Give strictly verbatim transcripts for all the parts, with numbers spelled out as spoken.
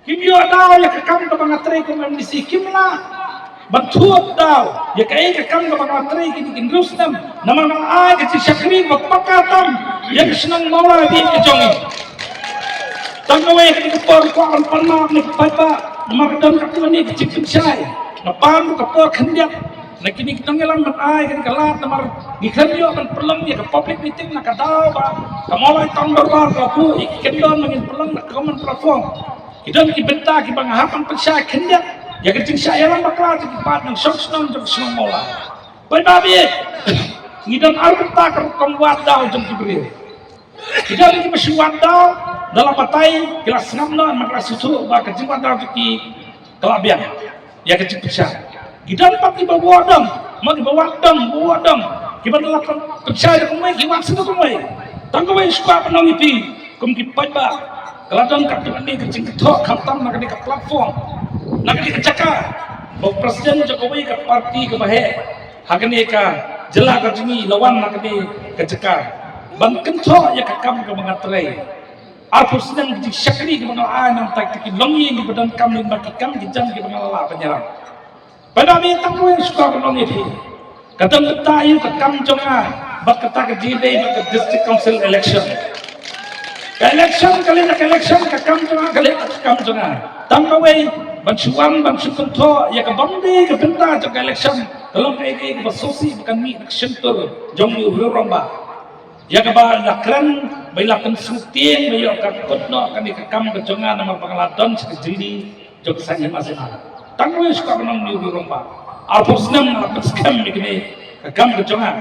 Kim ïoh daw ïa ka kam kaba nga trei kum M D C, kim lah ban thut daw ïa kaei ka kam kaba nga trei kine ki hynriew snem. Namar nga ai ka jingshakri kaba paka tam ïa ka shnong Mawlai bad ka jong ngi. Tang kawei, kane ka por kwah ban pan map na ki paidbah namar ka don katto katne ka jingpynshai. Nga pan ka por khyndiat na kine ki nongïalam ban ai kane ka lad namar ngi khlem ïoh ban pynlong ïa ka public meeting na ka daw ba ka Mawlai Town Dorbar ka buh ïa ki kyndon ba ngin pynlong na ka common platform. Ki don ki bynta kiba nga hap ban pynshai khyndiat ïa ka jingshah ïalam bakla jong ki paid nongshong shnong jong ka shnong Mawlai. Paidbah, ngi don ar bynta ka rukom wad daw jong ki briew. Ki don kiba shu wad daw da la batai, ki la sngap noh, man la shu shu ba ka jingwad daw jong ki ka la biang ïa ka jingpynshai. Ki don pat kiba wad dong, ma kiba wad dong, ba wad dong, kiba la pynshai da kumwei, ki wad sha da kumwei. Tang kawei shu kwah ban ong ïa phi kum ki paidbah, ka la don katto katne ka jingkynthoh khamtam na kane ka platform, na kane ka jaka ba u president jong kawei ka party kaba heh ha kane ka jylla ka jong ngi la wan na kane ka jaka ban kynthoh ïa ka kam kaba nga trei. Arphew snem ka jingshakri kaba nga la ai, nangta ki longïing kiba donkam lyngba ki kam ki jam kiba nga la lah ban ïarap. Paidbah, tang kawei shu kwah ban ong ïa phi, ka dang kata ïa ka kam jong nga bad kata ka jingïadei bad ka District Council election. Ka election ka leit da ka election, ka kam jong nga ka leit da ka kam jong nga. Tang kawei ban shu wan ban shu kynthoh ïa ka bym dei ka bynta jong ka election, ka long kaei kaei kaba sngewsih ba kan mih na ka shyntur jong u rangbah. Ïa kaba la kren ba la pynsngewtieng ba ïoh ka kut noh kane ka kam ka jong nga namar ba nga la don sha ka jingli jong ka saiñ hima saiñ na. Tang kawei shu kwah ban ong ïa u rangbah, arphew snem nga la pynskhem ïa kane ka kam ka jong nga.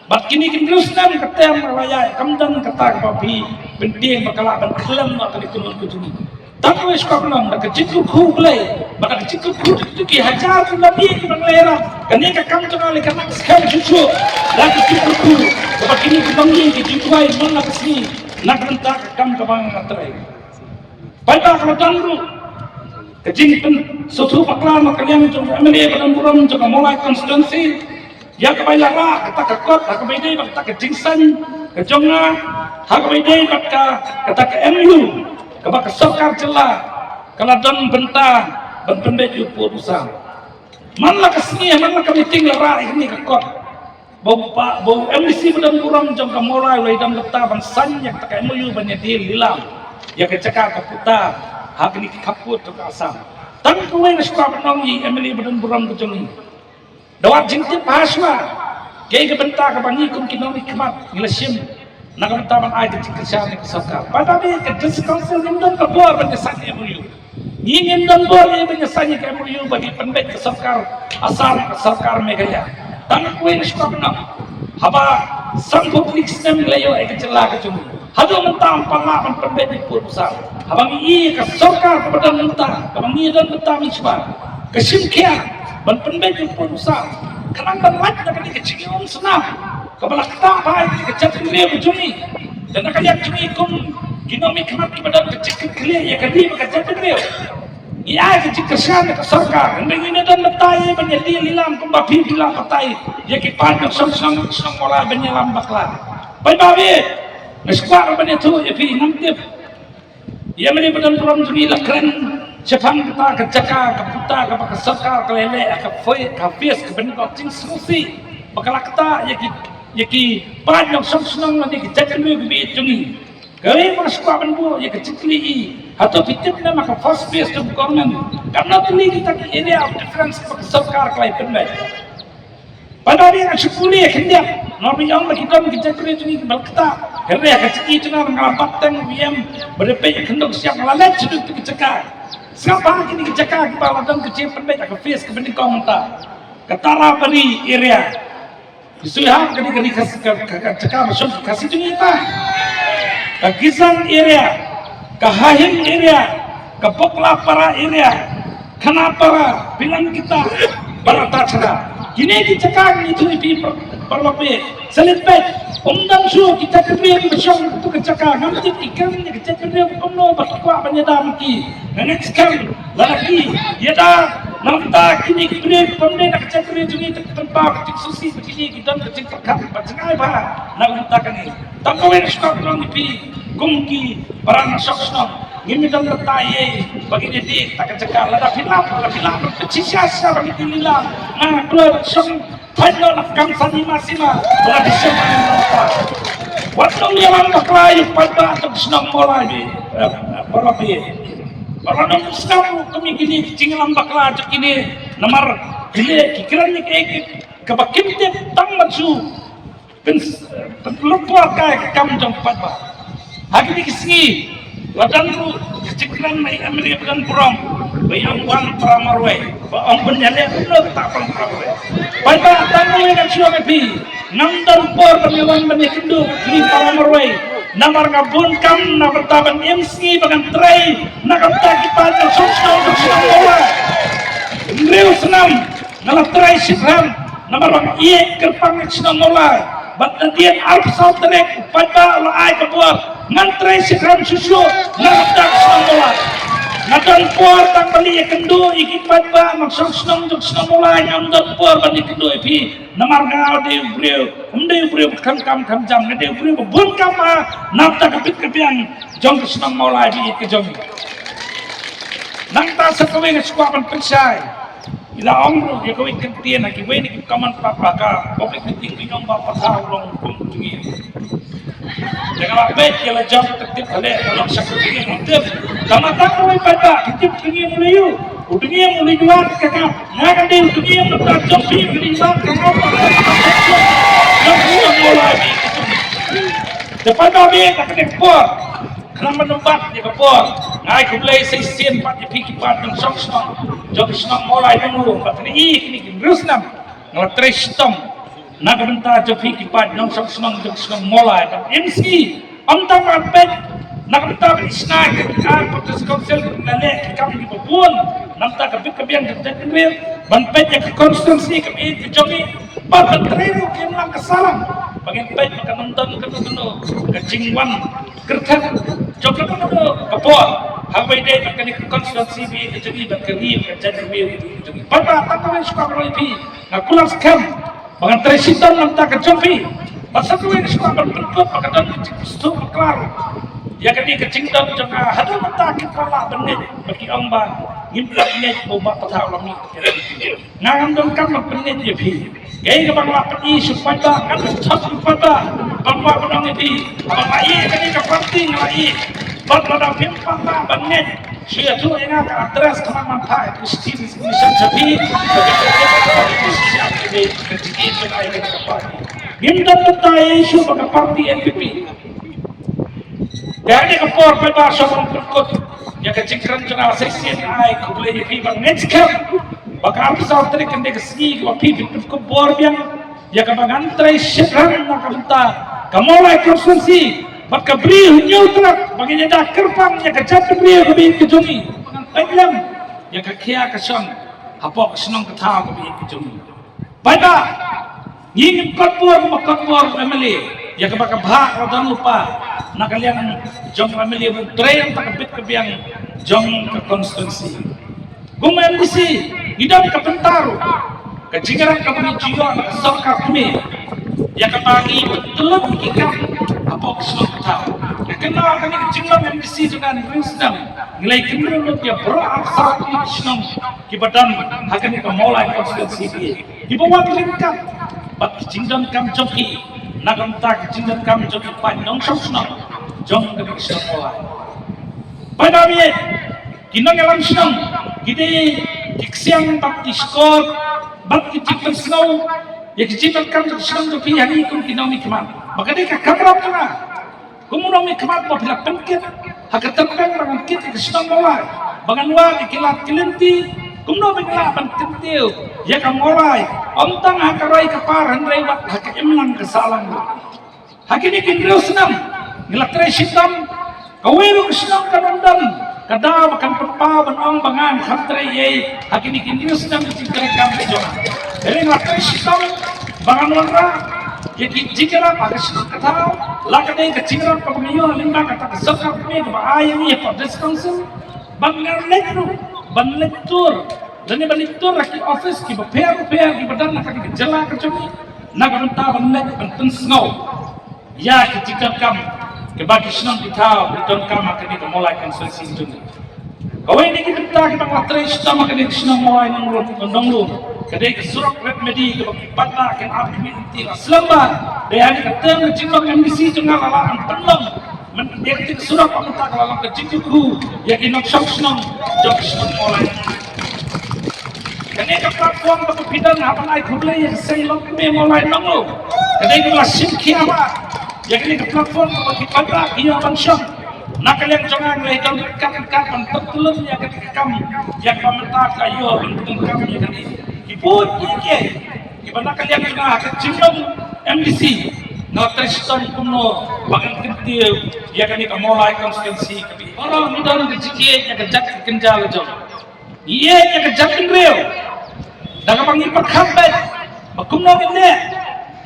Bad kine ki hynriew snem ka term ka la ïaid, kam don kata kaba phi pyntieng ba ka lah ban khlem noh kane ka kynhun ka jong ngi. Tang kawei shu kwah ban ong, da ka jingkyrkhu U Blei bad da ka jingkyrkhu jong ki hajar ki longïing kiba ngi la ïarap, kane ka kam jong nga la ka nang skhem shuh shuh. Da ka jingkyrkhu kaba kine ki longïing ki jingduwai man la ka sngi na ka bynta ka kam kaba nga trei. Paidbah, ka la don ruh ka jingpynsngewthuh bakla na ka liang jong ka M L A ba donburom jong ka Mawlai constituency, ïa kaba la rah kata ka kot, ha kaba ïadei bad kata ka jingsain ka jong nga, ha kaba ïadei bad ka, kata ka M O U kaba ka sorkar jylla ka la don bynta ban pynbeit ïa u pud u sam. Man la ka sngi, man la ka meeting la rah ïa kane ka kot, ba u pa, ba u M D C ba donburom jong ka Mawlai u la ïadon bynta ban sain ïa kata ka M O U ban ïadie lilam ïa ka jaka ka puta ha kane ka khappud jong ka Assam. Tang kawei nga shu kwah ban ong ïa i M L A ba donburom ka jong ngi, da wat jingtip ha shuwa kaei ka bynta kaba ngi kum ki nongmihkhmat ngi la shim na ka bynta ban ai ka jingkyrshan ïa ka sorkar. Paidbah, ka District Council ngim don ka bor ban ïasain M O U. Ngi ngim don bor ïa ban ïasain ïa ka M O U ba ngi pynbeit ka sorkar Assam, ka sorkar Meghalaya. Tang kawei nga shu kwah ban ong, haba sanphew tylli ki snem ngi la ïoh ïa ka jylla ka jong ngi, haduh mynta ym pat lah ban pynbeit ïa u pud u sam. Haba ngi ïohi ïa ka sorkar kaba don mynta, kaba ngi don mynta mynshuwa, ka shim khia ban pynbeit ïa u pud u sam. Khnang ban lait na kane ka jingïasyllok kaba la ktah bha ïa ka jaitbynriew ka jong ngi. Te na ka liang jong ngi kum ki nongmihkhmat kiba don ka jingkitkhlieh ïa ka ri bad ka jaitbynriew, ngi ai ka jingkyrshan ïa ka sorkar. Hynrei ngi don mynta ïa ban ïadie lilam kumba phi, phi la batai ïa ki paid nongshong shnong, shnong Mawlai ban ïalam bakla. Paidbah, nga shu kwah ban ïathuh ïa phi, ngam tip ïa mane ba donburom jong ngi la kren shaphang kata ka jaka ka puta kaba ka sorkar ka la leh ha ka phase, ka phase kaba nyngkong. Jingsngewsih ba ka la ktah ïa ki, ïa ki paid nongshong shnong lane ki jaitbynriew kiba ïeit jong ngi. Kawei ba nga shu kwah ban buh ïa ka jingkylli, hato phi tip ne em ha ka first phase jong ka government katno tylli kita ki area of difference ba ka sorkar ka la pynbeit? Paidbah, nga shu pule khyndiat, namar ba ïa ong ba ki don ki jaitbynriew jong ngi kiba la ktah. Hynrei ha ka jingïohi jong nga, nga la bat teng u E M ba da peit ïa ka khyndew ka shyiap, nga la leit shaduh ki jaka. Sngap bha kine ki jaka kiba la don ka jingpynbeit ha ka phase kaba nyngkong mynta. Ka Tarabari area. Ki shu ïa hap kane, kane ka, ka, ka, ka jaka ba shong ki Khasi jong ngi ta. Ka Gizang area, ka Hahin area, ka Boklapara area, Khanapara, Bilangkita, Baratachara. Kine ki jaka ngi ïathuh ïa phi par, paralok, phi sa leit peit. Ym don shuh ki jaitbynriew kiba shong ha kato ka jaka. Ngam tip ki kren ïa ki jaitbynriew kumno ba ki kwah ban ïada ma ki. Nga ngeit skhem lada ki ïada na ka bynta kine ki briew kiba ym dei na ka jaitbynriew jong ngi, te ki pynpaw ka jingsngewsih ba kine ki don ka jingpyrkhat ba jngai bha na ka bynta kane. Tang kawei nga shu kwah ban ong ïa phi kum ki para nongshong shnong. Ngim don bynta ei ba ngin ïa dih ta ka jaka. Lada phi lap, lada phi lap, phi shisha shisha ba ngin ïa lila. Nga kloi ba shong pynlong na kam sani ma sima ba la dih shong. Wat nong ïalam bakla ïa u paidbah jong ka shnong Mawlai, eh, para bangeit. Ba la nong sngap ruh kum ïa kine ki jingïalam bakla jong kine, namar kine ki kren ïa kaei kaba kim tip tang ban shu pyn, pynlut por kai ka kam jong u paidbah. Ha kine ki sngi la don ruh ka jingkren na i M L A ba don burom ba ïa ong wan para marwei, ba ong ban ïaleh kumno kata para marwei. Paidbah, tang kawei ngan shu ong ïa phi, ngam don por ban ïawan ban ïakynduh ïa kine para marwei. Namar nga bun kam na bynta ban im sngi ba ngan trei na ka bynta ki paid jong shnong, shnong, shnong Mawlai. Hynriew snem nga la trei shitrhem namar ba nga ïeit kyrpang ïa ka shnong Mawlai. Bad nadien arphew saw tarik u paidbah u la ai ka bor, ngan trei shitrhem shuh shuh na ka bynta ka shnong Mawlai. Nga don por tang ban ïakynduh ïa ki paidbah nongshong shnong jong ka shnong Mawlai, ngam don por ban ïakynduh ïa phi. Namar nga dei u briew, ym dei u briew ba kham kam kham jam, nga dei u briew ba bun kam ha na ka bynta ka bit ka biang jong ka shnong Mawlai ba ïeit ka jong ngi. Nangta sa kawei nga shu kwah ban pynshai. I la ong ruh ïa kawei ka ktien ha kiwei na ki comment paper ha ka public meeting, ki ong ba pathaw u long kum u jingim. Te nga la peit ïa la jong ka tip ka leh ka long sha ka tip ka tip. Tang ma tang kawei paidbah ki tip u jingim u la ïoh. U jingim u la ïoh ka kam. Nga ka dei u jingim na ta jong phi u la ïoh ka kam. Jong phi u la ïoh. Te paidbah, ka dei ka por. Khnang ban ym bat ïa ka por, nga ai khublei sa shisien pat ïa phi ki paid jong shnong, jong shnong Mawlai Nongrum, ba kine ki hynriew snem nga la trei shitom na ka bynta jong phi ki paid jong shnong, jong shnong Mawlai. Bad im sngi ym tang ban peit na ka bynta ban shna ïa ka Protest Council, nga leh ki kam kiba bun na ka bynta ka bit ka biang jong ka jaitbynriew, ban peit ïa ka constituency kaba ïeit ka jong ngi, bad ban trei ruh ki imlang ka sahlang ba ngin peit ba kan ym don kano kano ka jingwan kyrteng jong kano kano ka por ha kaba ïadei bad kane ka constituency ba ïeit ka jong ngi, bad ka ri ka jaitbynriew ka jong ngi. Bad ba tang kawei shuwa ba roi phi, nga kular skhem ba ngan trei shitom na ka bynta ka jong phi. Bad sa kawei shuwa ban pynkut ba ka don ka jingsngewthuh bakla ruh ïa kane ka jingdon jong nga haduh mynta ki kwah lah ban ngeit ba ki ong ba ngim pat ngeit ba u Bah Pathaw u la mih. Nga ngam donkam ban pynngeit ïa phi. Kaei kaba nga lah pyni sha u paidbah, ngan ym thot ïa u paidbah. Ba nga kwah ban ong ïa phi, haba nga ïeh ïa kane ka party nga la ïeh. Bad lada phim pat lah ban ngeit, shu ïathuh ïa nga ka address ka Nongmyntoi Christian Mission sha phi. Ngim don bynta ïa shuh bad ka party N P P. Te ha kane ka por paidbah, sngewbha ban pynkut ïa ka jingkren jong nga sa shisien, ai khublei ïa phi bad ngeit skhem ba ka arphew saw tarik kan dei ka sngi kaba phi phin pynkut bor biang ïa kaba ngan trei shitrhem na ka bynta ka Mawlai constituency bad ka Bri Hynñiewtrep, ba ngin ïada kyrpang ïa ka jaitbynriew kaba ïeit ka jong ngi, ba ngan peit lem ïa ka khia ka shon hapoh ka shnong ka thaw kaba ïeit ka jong ngi. Paidbah, ngi ngim kot bor kumba kot bor u M L A ïa kaba ka bhah ka la don lypa na ka liang jong u M L A ban trei na ka bit ka biang jong ka constituency. Kum u M D C ngi don ka bynta ruh, ka jingïarap kaba ngi ju ïoh na ka sorkar kmie ïa kaba ngi pyntylun ki kam hapoh ka shnong ka thaw. Nga kynmaw kane ka jinglong M D C jong nga hynriew snem, ngi la ïakynduh lut ïa baroh arphew saw tylli ki shnong kiba don ha kane ka Mawlai constituency, kiba wan ryngkat bad ki jingdonkam jong ki, na ka bynta ki jingdonkam jong ki paid nongshong shnong jong kane ka shnong Mawlai. Paidbah, ki nongïalam shnong ki dei ki ksiang bad ki shkor bad ki jingpynsngew ïa ki jingdonkam jong ka shnong jong phi ha kine kum ki nongmihkhmat. Ba ka dei ka kamram jong nga. Kum u nongmihkhmat ba phi la pynkit ha ka tyrpeng ba ngan kit ïa ka shnong Mawlai, ba ngan wad ïa ki lad ki lynti, kumno ba ngi lah ban kyntiew ïa ka Mawlai, ym tang ha ka roi ka par hynrei bad ha ka imlang ka sahlang ruh. Ha kine ki hynriew snem ngi la trei shitom, kawei ruh ka shnong kam don ka daw ba kan pynpaw ban ong ba ngan kham trei ei ha kine ki hynriew snem ka jingtrei kam ka jong nga. Hynrei nga la trei shitom ba ngan wanrah ïa ki jingïarap ha ka shnong ka thaw, la ka dei ka jingïarap kaba ngi ïoh lyngba kata ka sorkar kmie kaba ai ïa ngi hapoh District Council, ba ngan leit ruh ban leit tour, lane ban leit tour ha ki office kiba pher bapher kiba don ha kane ka jylla ka jong ngi, na ka bynta ban leit ban pynsngew ïa ki jingdonkam Kiba ki shnong ki thaw ki donkam ha kane ka Mawlai constituency jong ngi. Kawei na ki bynta kiba nga la trei shitom ha kane ka shnong Mawlai Nonglum, Nonglum, ka dei ka surok Red Medi kaba ki paidbah kin ap ki mih lynti la slem bha. Dei ha kane ka term ka jinglong M D C jong nga la lah ban pynlong. Mynta ka surok ba mynta ka la long ka jingkyrkhu ïa ki nongshong shnong jong ka shnong Mawlai. Kane ka platform ba phi don ha ban ai khublei ïa ka seng longkmie Mawlai Nonglum. Ka dei kaba la shim khia bha ïa kane ka platform ba ki paidbah ki ïoh ban shong. Na ka liang jong nga ngi la don ryngkat ryngkat ban pyntlun ïa kane ka kam, ïa kaba mynta ka ïoh ban pyndonkam ïa kane. Ki bun kiei kiei kiba na ka liang jong nga ha ka jinglong M D C nga la trei shitom kumno ba ngan kyntiew ïa kane ka Mawlai constituency. Ka bynta baroh ngi don ka jingïeit ïa ka jaid ka kynja la jong. Ngi ïeit ïa ka jaitbynriew da kaba ngi pyrkhat beit ba kumno ngin leh.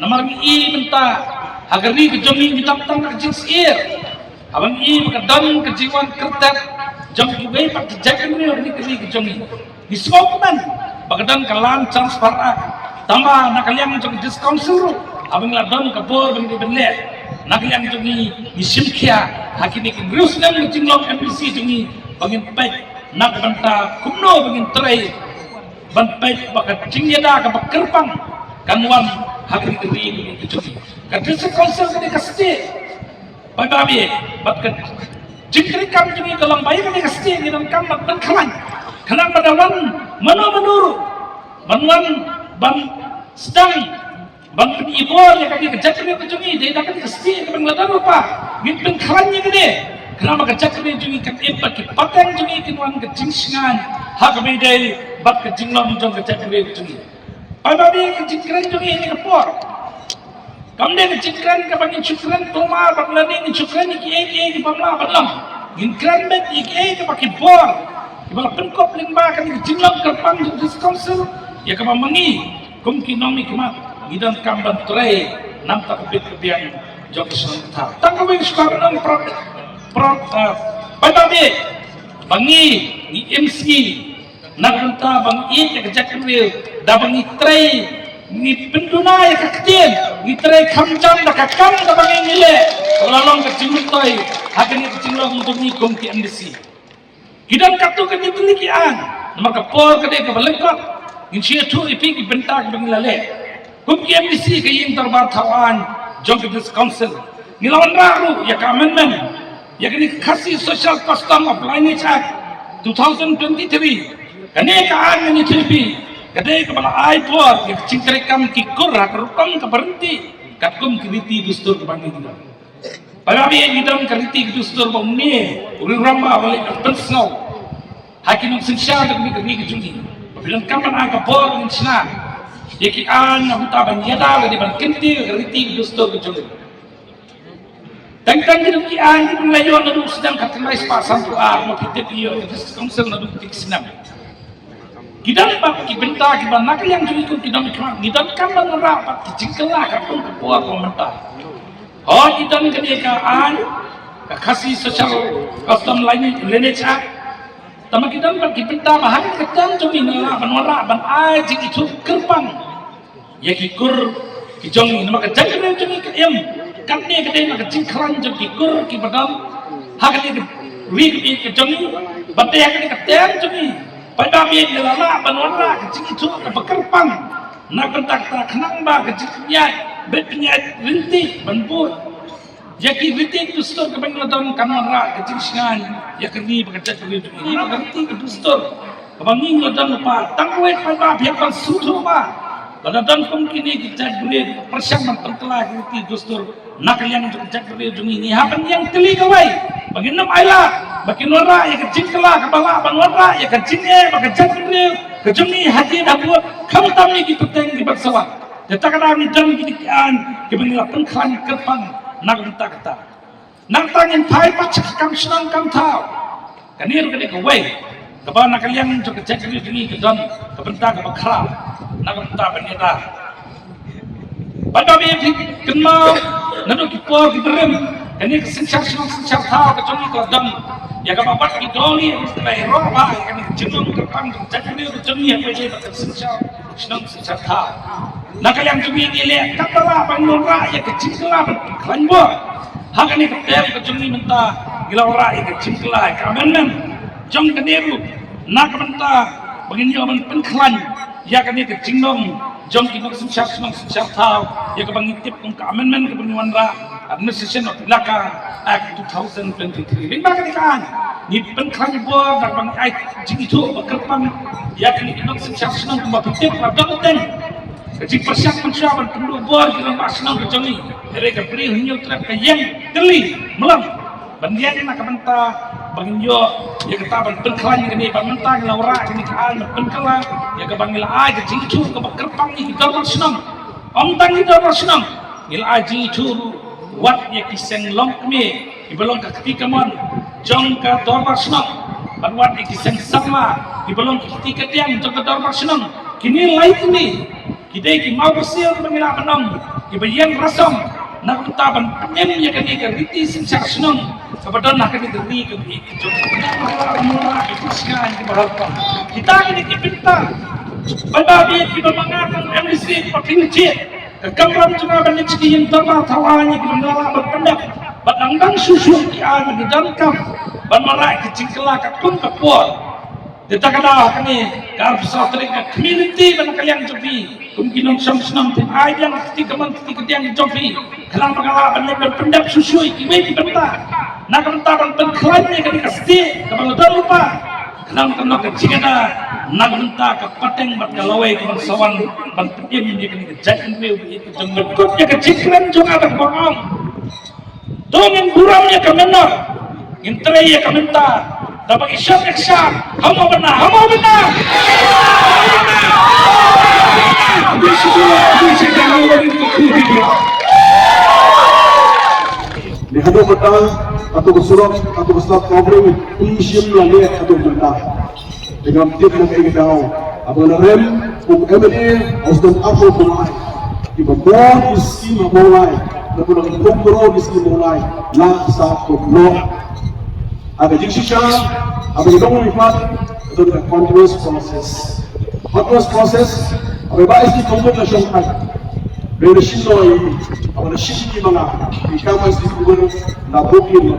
Namar ngi i mynta ha ka ri ka jong ngi ngi dap tang ka jingsyier. Haba ngi i ba ka don ka jingwan kyrtep jong kiwei pat ki jaitbynriew ha ka ri ka jong ngi, ngi sngewkmen ba ka don ka Land Transfer Act. Tangba na ka liang jong ka District Council ruh haba ngi la don ka bor ba ngi dei ban leh, na ka liang jong ngi ngi shim khia ha kine ki hynriew snem ka jinglong M D C jong ngi ba ngin peit na ka bynta kumno ba ngin trei ban peit ba ka jingïada kaba kyrpang kan wan ha ka ri ka jong ngi. Ka District Council ka dei ka state. Paidbah bad ka jingtrei kam jong ngi ka long ba ïa kane ka state ngi donkam ban pynkhlaiñ khnang ba da wan mano mano ruh ban wan ban sdang ban pyni bor ïa kane ka jaitbynriew ka jong ngi. Dei da kane ka state kaba ngi la don lypa ngin pynkhlaiñ ïa kane khnang ba ka jaitbynriew jong ngi kan im bad ki pateng jong ngi kin wan ka jingshngaiñ ha kaba ïadei bad ka jinglong jong ka jaitbynriew ka jong ngi. Paidbah, ka jingkren jong ngi ha kane ka por kam dei ka jingkren kaba ngin shu kren kulmar bad lane ngin shu kren ïa kiei kiei kiba ym lah ban long. Ngin kren beit ïa kiei kiba ki bor kiba la pynkup lyngba kane ka jinglong kyrpang jong ka District Council ïa kaba ma ngi kum ki nongmihkhmat ngi donkam ban trei na ka bynta ka bit ka biang jong ka shnong ka thaw. Tang kawei nga shu kwah ban ong, paidbah, ba ngi ngi im sngi na ka bynta ba ngi ïeit ïa ka jaitbynriew da ba ngi trei, ngi pynduna ïa ka ktien, ngi trei kham jam da ka kam kaba ngi leh. Ka la long ka jingmyntoi ha kane ka jinglong jong ngi kum ki M D C. Ki don katto katne tylli ki aiñ namar ka por ka dei kaba lyngkot. Ngin shu ïathuh ïa phi ki bynta kiba ngi la leh kum ki M D C, ka ïing dorbar thaw aiñ jong ka District Council. Ngi la wanrah ruh ïa ka amendment ïa kane ka Khasi Social Custom of Lineage Act two thousand twenty-three. Kane ka aiñ, ngan ïathuh ïa phi, ka dei kaba la ai bor ïa ka jingtrei kam ki kur ha ka rukom kaba ryntih katkum ki riti dustur kaba ngi don. Paidbah, ngi don ka riti ka dustur ba une u rangbah u leit ban pynsngew ha ki nongsynshar jong kane ka ri ka jong ngi ba phi donkam ban ai ka bor ban shna ïa ki aiñ na ka bynta ban ïada lane ban kyntiew ïa ka riti ka dustur ka jong ngi. Teng teng ki don ki aiñ kiba la ïoh naduh snem khatkhyndai spah sanphew ar, ma phi tip ïoh ka District Council naduh khatlai snem. Ki don pat ki bynta kiba na ka liang jong ngi kum ki nongmihkhmat ngi donkam ban wanrah bad ki jingkylla katkum ka por ba mynta. Hooid, ki don kane ka aiñ, ka Khasi Social Custom Lineage, Lineage Act. Tangba ki don pat ki bynta ba ha kane ka term jong ngi ngi lah ban wanrah ban ai jingithuh kyrpang ïa ki kur ki jong ngi namar ka jaitbynriew jong ngi ka im. Kane ka dei na ka jingkhlaiñ jong ki kur kiba don ha kane ka ri ka jong ngi. Bad dei ha kane ka term jong ngi, paidbah, ngi la lah ban wanrah ka jingithuh kaba kyrpang na ka bynta kata khnang ba ka jingpynïaid, beit pynïaid ryntih ban bud ïa ki riti dustur kiba ngi la don kan wanrah ka jingshngaiñ ïa ka ri bad ka jaitbynriew jong ngi. Ka riti ka dustur kaba ngi la don lypa, tang kawei, paidbah, phi hap ban sngewthuh ba lada don kum kine ki jaitbynriew pyrshang ban pynkylla ki riti dustur na ka liang jong ka jaitbynriew jong ngi, ngi hap ban ïeng tylli kawei ba ngin ym ailad ba kin wanrah ïa ka jingkylla kaba lah ban wanrah ïa ka jingeh bad ka jaitbynriew ka jong ngi hadien habud, khamtam ïa ki pateng kiban sa wan. Te kata ka daw ngi don kine ki aiñ kiba ngi la pynkhlaiñ kyrpang na ka bynta kata. Nangta ngin phai pat sha ka kam shnong kam thaw. Kane ruh ka dei kawei kaba na ka liang jong ka jaitbynriew jong ngi ka don ka bynta kaba khraw na ka bynta ban ïada. Bad ba phi kynmaw naduh ki por kiba rim, kane ka synshar shnong synshar thaw ka jong ngi ka la don ïa kaba bat ki dohlieh, ka la ïaroh bha ïa kane ka jinglong kyrpang jong ka jaitbynriew ka jong ngi ha kaba ïadei bad ka synshar shnong synshar thaw. Na ka liang jong ngi ngi leh katba lah ban wanrah ïa ka jingkylla ban pynkhlaiñ bor. Ha kane ka term ka jong ngi mynta ngi la wanrah ïa ka jingkylla ïa ka amendment jong kane ruh na ka bynta ba ngin ïoh ban pynkhlaiñ ïa kane ka jinglong jong ki nongsynshar shnong synshar thaw ïa kaba ngi tip kum ka amendment kaba ngi wanrah Administration of Elaka Act two thousand twenty-three. Lyngba kane ka aiñ ngi pynkhlaiñ bor da kaba ngi ai jingithuh ba kyrpang ïa kine ki nongsynshar shnong kumba phi tip ba dang teng ka jingpyrshang mynshuwa ban pynduh bor ki rangbah shnong ka jong ngi. Hynrei ka Bri Hynñiewtrep ka ïeng tylli mlong ban ïeng na ka bynta ba ngin ïoh ïa kata ban pynkhlaiñ ïa kane, ban mynta ngi la wanrah kane ka aiñ ban pynkylla ïa kaba ngi la ai ka jingithuh kaba kyrpang ïa ki dorbar shnong. Ym tang ki dorbar shnong, ngi la ai jingithuh ruh wat ïa ki seng longkmie kiba long ka kti kamon jong ka dorbar shnong, bad wat ïa ki seng samla kiba long ki kti kadiang jong ka dorbar shnong. Kine lai kine ki dei ki mawbyrsiew kiba ngi lah ban ong kiba ïeng rasam na ka bynta ban pynim ïa kane ka riti synshar shnong kaba don ha kane ka ri kaba ïeit ka jong ngi. Kita kine ki bynta ban ba ïa kiba ma nga kum M D C ba pynjhieh ka kamram jong nga ban leit sha ki ïing dorbar thaw aiñ ïa kiba ngi lah ban pyndep bad nang dang shuh shuh ki aiñ ba ngi donkam ban wanrah ïa ki jingkylla katkum ka por. Te ta ka daw ha kane ka arphew saw tarik nga khmih lynti ban na ka liang jong phi kum ki nongshong shnong, phin ai biang ka kti kamon kti kadiang jong phi khnang ba nga lah ban leit ban pyndep shuh shuh ïa kiwei ki bynta na ka bynta ban pynkhlaiñ ïa kane ka stieh kaba la don lypa khnang kano ka jingada na ka bynta ka pateng bad ka lawei kaban sa wan ban pynim ïa kane ka jaitbynriew ba ïeit ka jong ngi. Kut ïa ka jingkren jong nga ban ong. To ngin burom ïa ka mynnor, ngin trei ïa ka mynta. Da ba i shop ek shop. Hamo bynta, hamo bynta. Ni haduh mynta, atu ka surok, atu ka stop covering, i shim la leh haduh mynta. Te ngam tip na kaei ka daw. Haba nga la rem kum M L A, nga sdang arphew klur. Kiba bun ki skim ha Mawlai, na ka bynta kum klur ki skim Mawlai, la sah kum noh. Ha ka jingshisha, haba ngi dang mihpat, ka don ka continuous process. Continuous process, haba i Bah S D Tubun la shong thait, haba la shim noh, haba la shim ki ma nga, i kam i Bah S D Tubun la booking.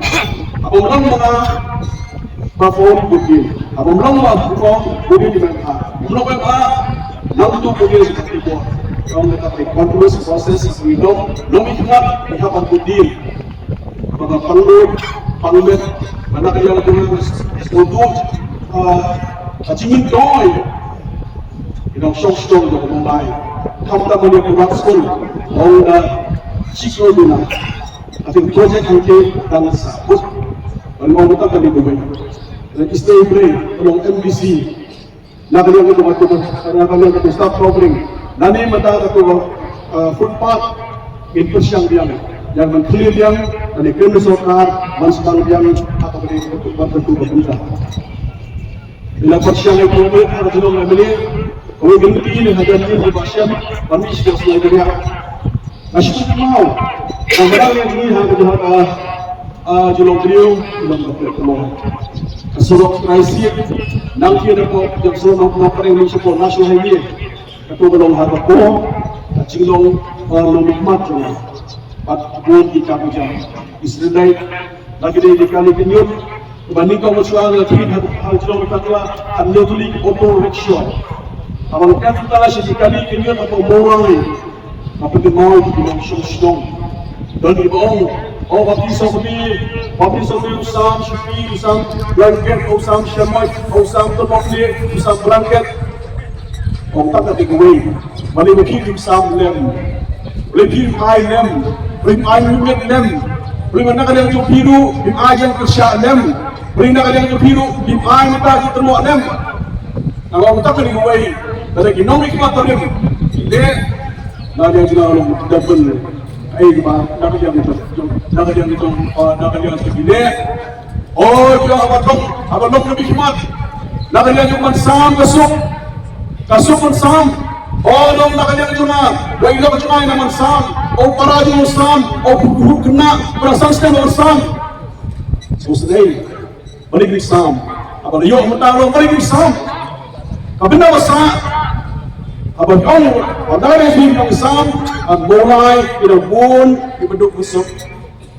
Haba ym long ma nga, ba phone booking. Haba ym long ba phone booking, i ban ha. Ym long ba ba, nangtu booking sa ka keyboard. Long ka continuous process, i long, long i khmat, i hap ban booking. Ba ka pangnud, pangmet, ba na ka liang ka jong nga, sngewthuh, ah, ka jingmyntoi. Ki nongshong shnong jong ka Mumbai. Khamtam ïa ka Rat Skul, ong da Chico Luna. I think project hangtei dang sa put. Ban ong mynta ka dei kawei. Ki stay play, ka long M D C. Na ka liang katu, katu, na ka liang katu stop covering. Lane mynta katu, uh, footpath, ngin pyrshang biang. Ïa ban clear biang, lane kren sorkar ban sdang biang, ha kaba dei katu, ban katu, katu. Ïa pyrshang ïa katu, ha katu, katu. Kawei ka lynti ne hajan ïa ka ba shem ban mih sha ka sngi ka riak. Nga shu kynmaw, nga mrad ïa ngi ha ka jaka, ah, Jylliew Briew, Jylliew Briew, Jylliew. Ka surok Trai Siej, nang ïa da pok jong surok Nongpdeng mih sha pok National Highway. Katu ka long ha ka pok, ka jinglong, ah, nongmihkhmat jong nga. Bad bun ki kam ki jam. Ki sdang dei, la ki dei ki kali ki ñiut, Ba nyngkong shuwa nga la khie ha, ha Jylliew Patwa, ha New Delhi auto rickshaw. Haba nga kat ta sha ki kali ki ñiut hapoh Mawlai. Nga pynkynmaw ïa ki nongshong shnong. Don kiba ong, oh, baptiso kmie, baptiso kmie u sam shuki, u sam blanket, u sam shamoit, u sam tyrmok ne, u sam blanket. Ong tang kata kawei. Balei ma phi phim sam lem? Balei phim ai lem? Balei phim ai miet lem? Balei ma na ka liang jong phi ruh phim ai jingkyrshan lem? Balei na ka liang jong phi ruh phim ai mynta ki tyrmok lem? Nga ong tang kata kawei. Lada ki nongmihkhmat barim ki leh, na ka liang jong nga long double. Ai ba na ka liang jong, na ka liang jong, na ka liang jong ki leh. Oh, jong haba long, haba long na bishmat. Na ka liang jong man sam ka suk. Ka suk man sam. Oh, long na ka liang jong na. Wei long jong ai na man sam. Oh, para jong man sam. Oh, hu hu kena. Para sam stem man sam. So sedai. Balik ni sam. Haba ïoh mata long balik ni sam. Ka bynta ba sah. Haba long, haba na ka liang jong sam. An Mawlai, ina bun, ina duk besuk.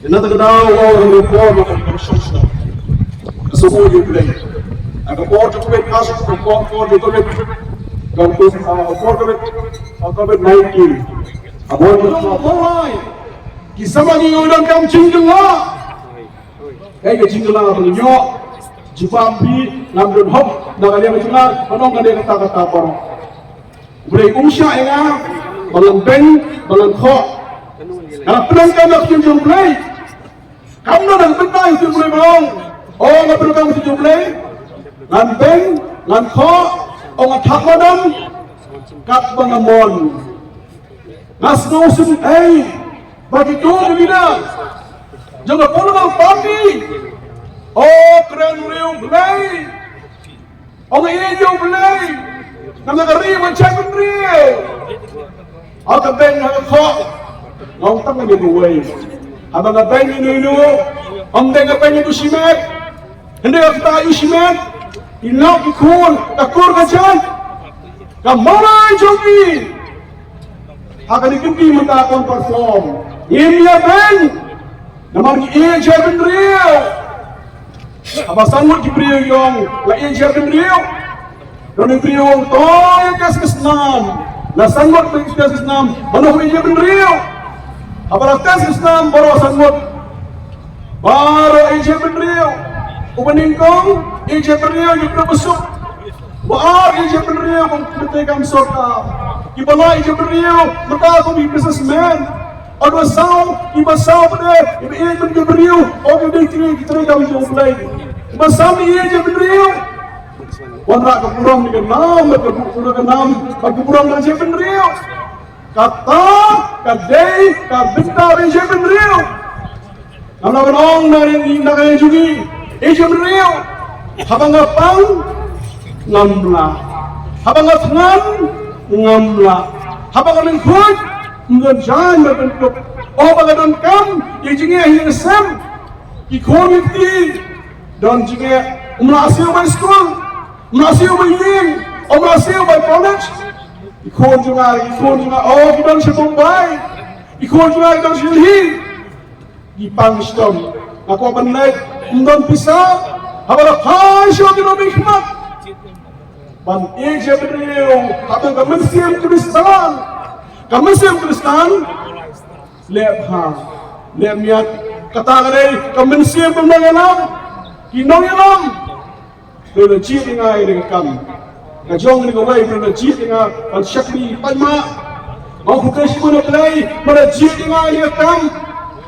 Ïa na kata ka daw, u ong ha ka por ba ka por shong shnong, ka sngewbha ïa U Blei. Ha ka por jong ka Covid, ka por, por jong ka Covid, ka por, ka por Covid, ka Covid nineteen. Ka por jong ka Covid, ki samla ki ïoh donkam jingkylla. Kaei ka jingkylla ba ngi ïoh? Jubab phi, ngam don hok na ka liang ka jingkylla, ban ong ka dei kata kata baroh. U Blei um shah ïa nga ba ngan beng, ba ngan khoh. Nga la pyndonkam ïa ka ktien jong U Blei. Kam don nang pyntai ktien U Blei ba ong, o nga pyndonkam ktien jong U Blei, ngan beng, ngan khoh, o nga thap madan katba nga mon. Nga sngew sngewsih ba kito ki leader jong ka political party, o kren riew Blei, ong ïa U Blei, ngam da ka ri ban shah bynriew. Ha ka beng ha ka khoh, nga ong tang ïa kawei. Haba nga beng ïa ino ino, ym dei ka beng ïa u shimet, hynrei kata u shimet, ïa ki khun, ka kur ka jait, ka malai jong ngi. Ha kane ka kynti mynta ka perform. Ngim ïa beng. Namar ngi ïeit ïa bynriew. Haba san ngut ki briew ki ong la ïeit ïa bynriew. Don i briew ong to ïa ka test ka snam. La san ngut ka test ka snam. Mano ïeit ïa bynriew? Haba la test ka snam baroh san ngut. Baroh ïeit ïa bynriew. Uba nyngkong ïeit ïa bynriew ïa u briew ba suk. Uba ar ïeit ïa bynriew ba trei kam sorkar. Kiba lai ïeit ïa bynriew mynta kum ki businessman. Uba saw, kiba saw ba dei, kiba ïeit ban ïa bynriew, o ki dei ki, ki trei kam jong U Blei. Kiba saw ïeit ïa bynriew. Wanrah ka burom ïa ka nam, ka burom ka nam, ka burom ïa bynriew. Kata ka dei ka bynta ïeit ïa bynriew. Ngam lah ban ong na ïing na ka ïing jong ngi, ïeit ïa bynriew. Haba nga pang ngam lah. Haba nga thngan ngam lah. Haba nga lyngkhuid ym don jaiñ ban pynkup. O ba nga donkam ïa jingeh ïa ka sem. Ki khun ki kti don jingeh, ym lah siew bai skul, ym lah siew bai ïing, ym lah siew bai college. Ki khun jong nga, ki khun jong nga, o ki don sha Bombay. Ki khun jong nga ki don sha Delhi. Ki pang shitom. Nga kwah ban leit, ym don pisa. Haba la phai shuh ki nongmihkhmat ban ïeit ïa bynriew, haba ka mynsiem Khristan, ka mynsiem Khristan leh bha, leh miat. Kata ka dei ka mynsiem ka nongïalam. Ki nongïalam Blei la jied ïa nga ïa ka kam. Nga jong ïa kawei Blei la jied ïa nga ban shakri paidbah. Nga khublei shibun ïa Blei ba la jied ïa nga ïa ka kam.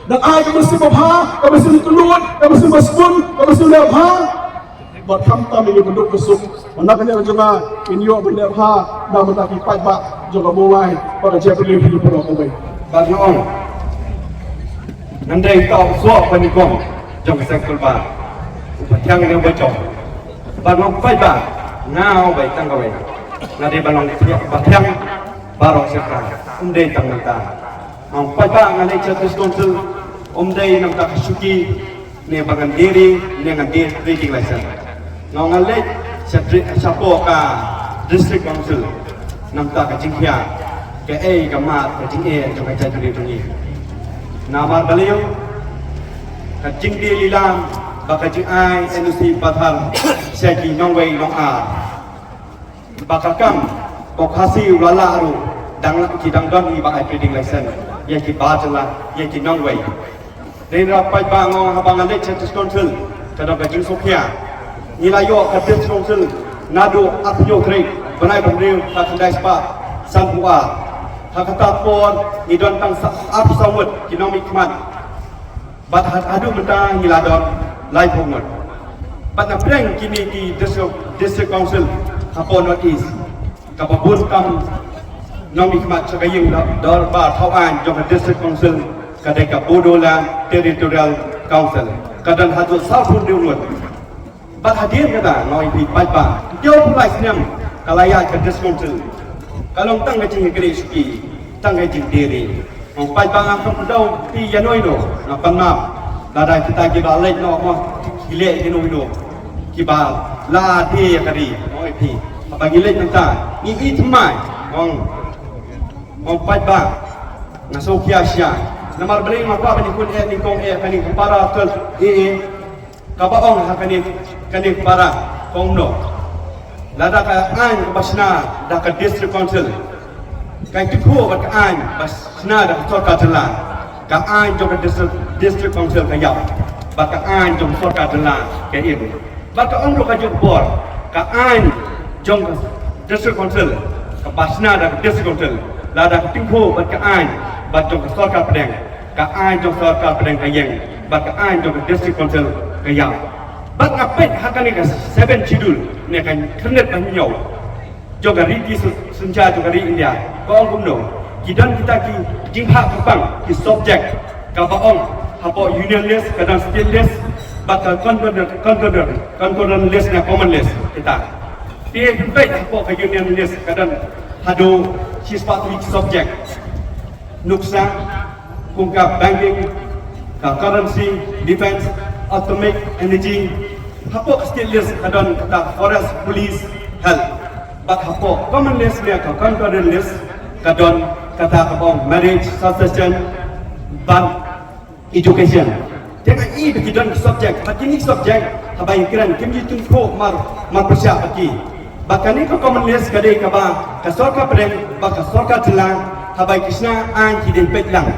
Nang ai ka mynsiem babha, ka mynsiem kylluid, ka mynsiem basbun, ka mynsiem leh bha. Bad khamtam ïa ka duk ka suk. Ba na ka liang jong nga in ïoh ban leh bha na bynta ki paidbah jong ka Mawlai bad ka jaitbynriew hi baroh kawei. Bad nga ong, ngan dei uta u soh ba nyngkong jong ka seng kulmar, u pathiang ne u bajong. Bad nga ong paidbah, nga ong bai tang kawei, nga dei ban long pathiang baroh shynrang, ym dei tang nangta. Nga ong paidbah, nga leit sha District Council ym dei namar ka shuki ne ba ngan die ri ne ngan die trading license. Nga ong nga leit sha dri-, shapoh ka District Council namar ka jingkhia kaei ka mat ka jingeh jong ka jaitbynriew jong ngi. Namar balei? Ka jingdie lilam bad ka jingai N O C pathar sha ki nongwei nongar. Ba ka kam ba u Khasi u la lah ruh, dang lah ki dang don hi ba ai trading license ïa ki bar jylla, ïa ki nongwei. Dei na paidbah, nga ong haba nga leit sha District Council ka don ka jingsngewkhia. Ngi la ïoh ka District Council naduh arphew hynñiew tarik bnai ba hynriew, ka khyndai spah sanphew ar. Ha kata ka por ngi don tang sa, arphew saw ngut ki nongmihkhmat. Bad had-, haduh mynta ngi la don laiphew ngut. Bad na pdeng kine ki district, district council hapoh North East, kaba bun tam nongmihkhmat sha ka ïing dor-, dorbar thaw aiñ jong ka District Council ka dei ka Bodoland Territorial Council, ka don haduh sawphew hynriew ngut. Bad hadien kata, nga ong ïa phi paidbah, hynñiewphew lai snem ka la ïaid ka District Council, ka long tang ka jingïakynduh shuki, tang ka jingdie ri. Nga ong paidbah, ngam kdew phi ïano ïano, nga pan map. Lada kita kiba leit noh mo, ki leh ïano ïano, kiba la die ïa ka ri, nga ong ïa phi. Haba ngi leit mynta ngi ïeit thymmai. Nga ong, nga ong paidbah, nga sngewkhia shisha. Namar balei nga kwah ban ïakut eh nyngkong eh kane ka para twelve A A, kaba ong ha kane, kane ka para kumno. Lada ka aiñ kaba shna da ka District Council ka tyngkhuh bad ka aiñ ba shna da ka sorkar jylla, ka aiñ jong ka District, District Council ka ïap, bad ka aiñ jong ka sorkar jylla ka im. Bad ka ong ruh ka juk bor, ka aiñ jong ka District Council kaba shna da ka District Council, lada ka tyngkhuh bad ka aiñ bad jong ka sorkar pdeng, ka aiñ jong ka sorkar pdeng ka ïeng, bad ka aiñ jong ka District Council ka ïap. Bad nga peit ha kane ka seven schedule ne ka khyrnit ba hynñiew jong ka riti syn-, synshar jong ka ri India, ka ong kumno. Ki don kita ki jingphah kyrpang, ki subject, kaba ong hapoh Union List ka don State List, bad ka Concordant, Concordant, Concordant List ne Common List kita. Te peit hapoh ka Union List ka don haduh shispah tylli ki subject. Nuksa, kum ka banking, ka currency, defense, atomic energy. Hapoh ka State List ka don kata forest, police, health. Bad hapoh Common List ne ka Concordant List ka don kata kaba ong marriage, succession, bad education. Te nga i ba ki don ki subject, bad kine ki subject haba ngi kren kim ju tyngkhuh mar, mar pyrshah bad ki. Bad kane ka Common List ka dei kaba ka sorkar pdeng bad ka sorkar jylla haba ki shna aiñ ki dei peit lang.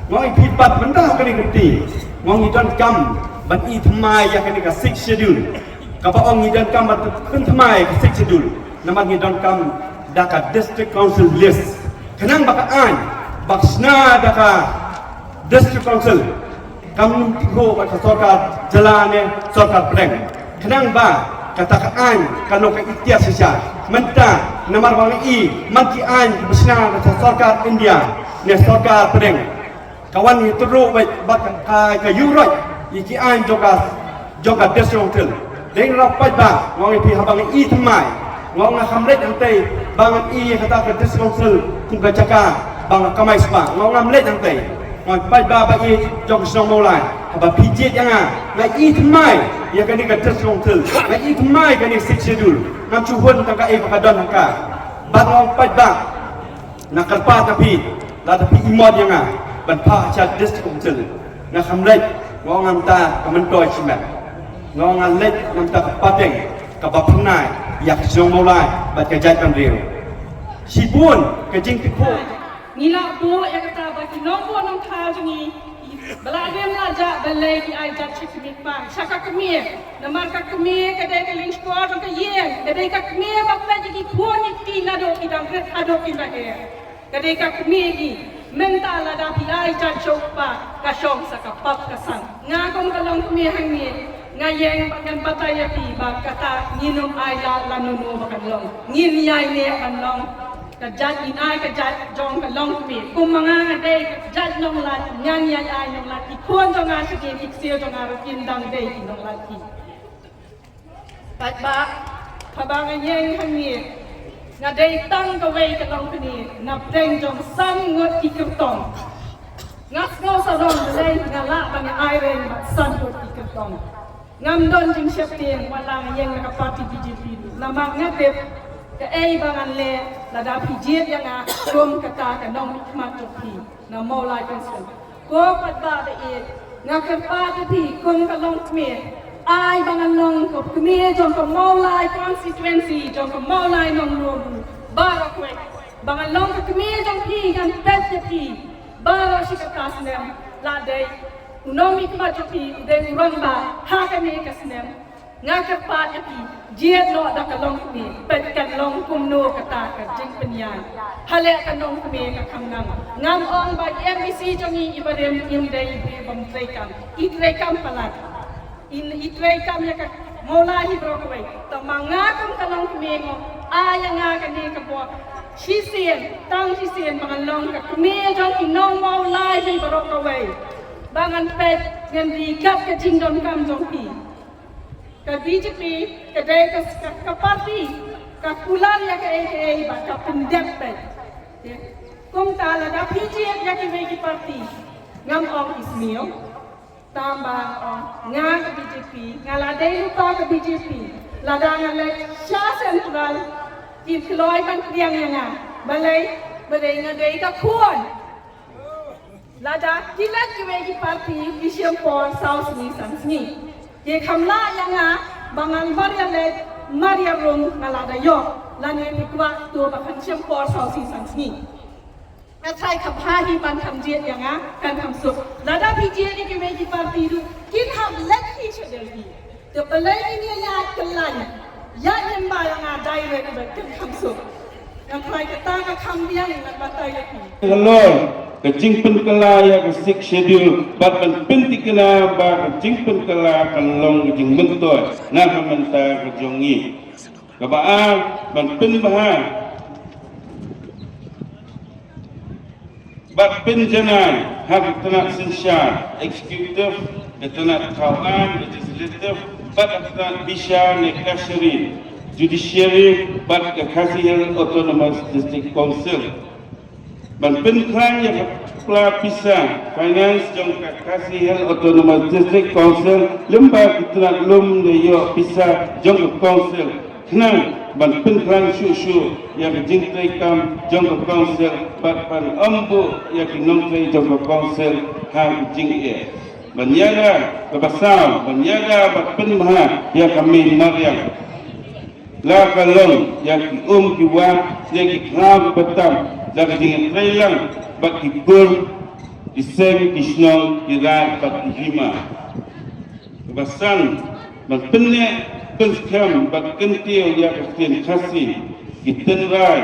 Nga ong ïa phi pat mynta ha kane ka kti, nga ong ngi donkam ban i thymmai ïa kane ka Sixth Schedule. Kaba ong ngi donkam ban pynthymmai ka Sixth Schedule, namar ngi donkam da ka District Council List. Khnang ba ka aiñ ba ka shna da ka District Council kam tyngkhuh bad ka sorkar jylla ne sorkar pdeng. Khnang ba kata ka aiñ kan long ka iktiar shisha. Mynta namar ba ngi i man ki aiñ ba shna da ka sorkar India ne sorkar pdeng, ka wan ïa tyrwa bad ka, ka, ka ïuh roi ïa ki aiñ jong ka, jong ka District Council. Dei nga ruh paidbah, nga ong ïa phi haba ngi i thymmai, nga ong nga kham leit hangtei ba ngan i ïa kata ka District Council kum ka jaka ba nga kamai spah, nga ong ngam leit hangtei. Nga ong paidbah ba i jong ka shnong Mawlai, haba phi jied ïa nga, nga i thymmai ïa kane ka District Council, nga i thymmai kane ka Sixth Schedule, ngam shu hun tang kaei ba ka don ha ka. Bad nga ong paidbah, nga kyrpad ïa phi, lada phi i mot ïa nga ban phah sha District Council, nga kham leit, nga ong namar ka myntoi shimet. Nga ong nga leit namar ka pateng kaba phyrnai ïa ka shnong Mawlai bad ka jaitbynriew. Shibun ka jingtyngkhuh. Ngi la buh ïa kata ba ki nongbuh nongthaw jong ngi ba la rim la jah, balei ki ai jait sha ka kmie, sha ka kmie. Namar ka kmie ka dei ka lyngkor jong ka ïing, ka dei ka kmie ba peit ïa ki khun ïa ki kti naduh ki dang rit haduh ki dang eh. Ka dei ka kmie hi. Mynta lada phi ai jait sha u kpa, ka shong sa ka pap ka san. Nga kum ka longkmie hangne, nga ïeng ba ngan batai ïa phi ba kata ngin ym ai lad lano lano ba kan long. Ngin ïaineh ban long ka jait, ngin ai ka jait jong ka longkmie. Kum ma nga nga dei ka jait nonglait, ngan ïai ai nonglait. Ki khun jong nga sha ki, ki ksiew jong nga ruh kin dang dei ki nonglait ki. Paidbah, haba nga ïeng hangne, nga dei tang kawei ka longkmie na pdeng jong san ngut ki kyrtong. Nga sngew sarong balei nga lah ban ïa ai reng bad san ngut ki kyrtong. Ngam don jingsheptieng wat la nga ïeng na ka party B J P ruh, namar nga tip kaei ba ngan leh lada phi jied ïa nga kum kata ka nongmihkhmat jong phi na Mawlai Constituency. Ko paidbah ba ïeit, nga kyrpad ïa phi kum ka longkmie, ai ba ngan long ka kmie jong ka Mawlai Constituency, jong ka Mawlai Nongbru baroh kawei. Ba ngan long ka kmie jong phi, ngan peit ïa phi baroh shi katta snem. La dei u nongmihkhmat jong phi u dei u rangbah ha kane ka snem. Nga kyrpad ïa phi, jied noh da ka longkmie, peit kan long kumno kata ka jingpynïaid. Haleh ka longkmie ka kham nang. Ngam ong ba i M D C jong ngi i barim im dei i briew bym treikam. I treikam palat. I, i treikam ïa ka Mawlai hi baroh kawei. Tang ma nga kum ka longkmie, nga ong ai ïa nga kane ka bor shisien, tang shisien ba ngan long ka kmie jong ki nong Mawlai hi baroh kawei. Ba ngan peit, ngan ri kat ka jingdonkam jong phi. Ka B J P ka dei ka, ka, ka party ka kular ïa kaei kaei bad ka pyndep beit. Kumta lada phi jied ïa kiwei ki party, ngam ong i sniew. Tang ba ong nga ka B J P, nga la dei lypa ka B J P. Lada nga leit sha central, ki kloi ban pdiang ïa nga. Balei, balei nga dei ka khun. Lada ki leit kiwei ki party ki shim por saw sngi san sngi. Ki kham lah ïa nga ba ngan mar ïaleit mar ïarum nga la da ïoh. Lane phi kwah to ba kan shim por saw sngi san sngi. Nga trai kham ha hi ban kham jied ïa nga kan kham suk. Lada phi jied ïa kiwei ki party ruh kin hap leit hi sha Delhi. Te balei ngin ïa ïaid kyllaiñ? Ïaid lyngba ïa nga direct ba kin kham suk. Nga trai kata ka kham biang ngan batai ïa phi. Halor ka jingpynkylla ïa ka Sixth Schedule bad ban pynthikna ba ka jingpynkylla kan long ka jingmyntoi na ka bynta ka jong ngi. Kaba ar, ban pynbha bad pynjanai ha ka tnat synshar, executive, ka tnat thaw aiñ, legislative, bad ka tnat bishar ne kashari, judiciary, bad ka Khasi Hills Autonomous District Council. Ban pynkhlaiñ ïa ka pla pisa finance jong ka Khasi Hills Autonomous District Council lyngba ki tnat lum ne ïoh pisa jong ka council, khnang ban pynkhlaiñ shuh shuh ïa ka jingtrei kam jong ka council bad ban ym buh ïa ki nongtrei jong ka council ha ka jingeh. Ban ïada, kaba saw, ban ïada bad pynbha ïa ka mei mariang. La ka long ïa ki um ki wah, ïa ki khlaw ki batam, la ka jingïatreilang bad ki kur, ki seng, ki shnong, ki raid bad ki hima. Kaba san, ban pynneh pynskhem bad kyntiew ïa ka ktien Khasi, ki tynrai,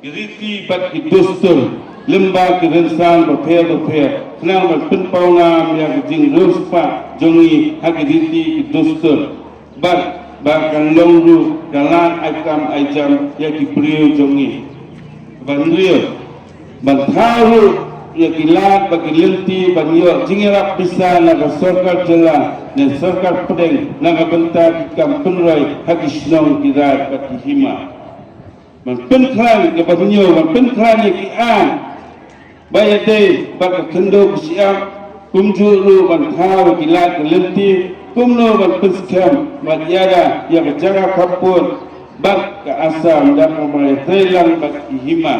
ki riti bad ki dustur lyngba ki rynsan bapher bapher, khnang ban pynpaw ngam ïa ka jingriewspah jong ngi ha ki riti ki dustur. Bad ba kan long ruh ka lad ai kam ai jam ïa ki briew jong ngi. Ban riew, ban thaw ruh ïa ki lad bad ki lynti ban ïoh jingïarap pisa na ka sorkar jylla ne sorkar pdeng na ka bynta ki kam pynroi ha ki shnong ki raid bad ki hima. Ban pynkhlaiñ, kaba hynñiew, ban pynkhlaiñ ïa ki aiñ ba ïadei bad ka khyndew ka shyiap, kumjuh ruh ban thaw ïa ki lad ki lynti, kumno ban pynskhem bad ïada ïa ka jaka khappud bad ka Assam da kaba ïatreilang bad ki hima.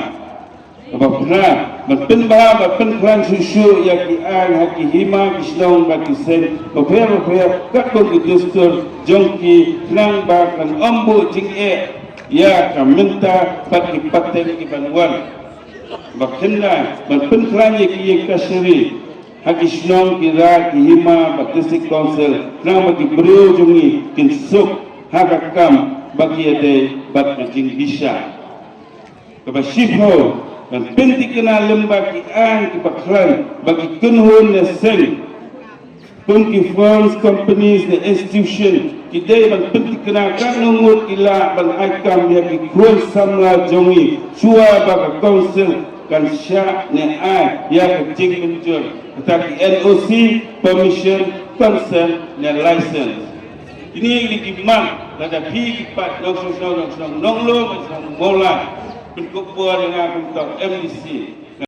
Kaba phra, ban pynbha, ban pynkhlaiñ shuh shuh ïa ki aiñ ha ki hima, ki shnong bad ki seng bapher bapher katkum ki dustur jong ki, khnang ba kan ym buh jingeh ïa ka mynta bad ki pateng ki ban wan. Ba khyndai, ban pynkhlaiñ ïa ki ïing kashari ha ki shnong, ki raid, ki hima bad district council, khnang ba ki briew jong ngi kin suk ha ka kam ba ki ïadei bad ka jingbishar. Kaba shiphew, ban pynthikna lyngba ki aiñ kiba khlaiñ ba ki kynhun ne seng, kum ki firms, companies ne institution, ki dei ban pynthikna katno ngut ki lah ban ai kam ïa ki khun samla jong ngi shuwa ba ka council kan shah ne ai ïa ka jingmynjur, kata ki N O C, permission, consent ne license. Kine ki dei ki mat lada phi ki paid nongshong shnong, nongshong nonglum, nongshong mawlai, pynkup bor ïa nga kum u M D C.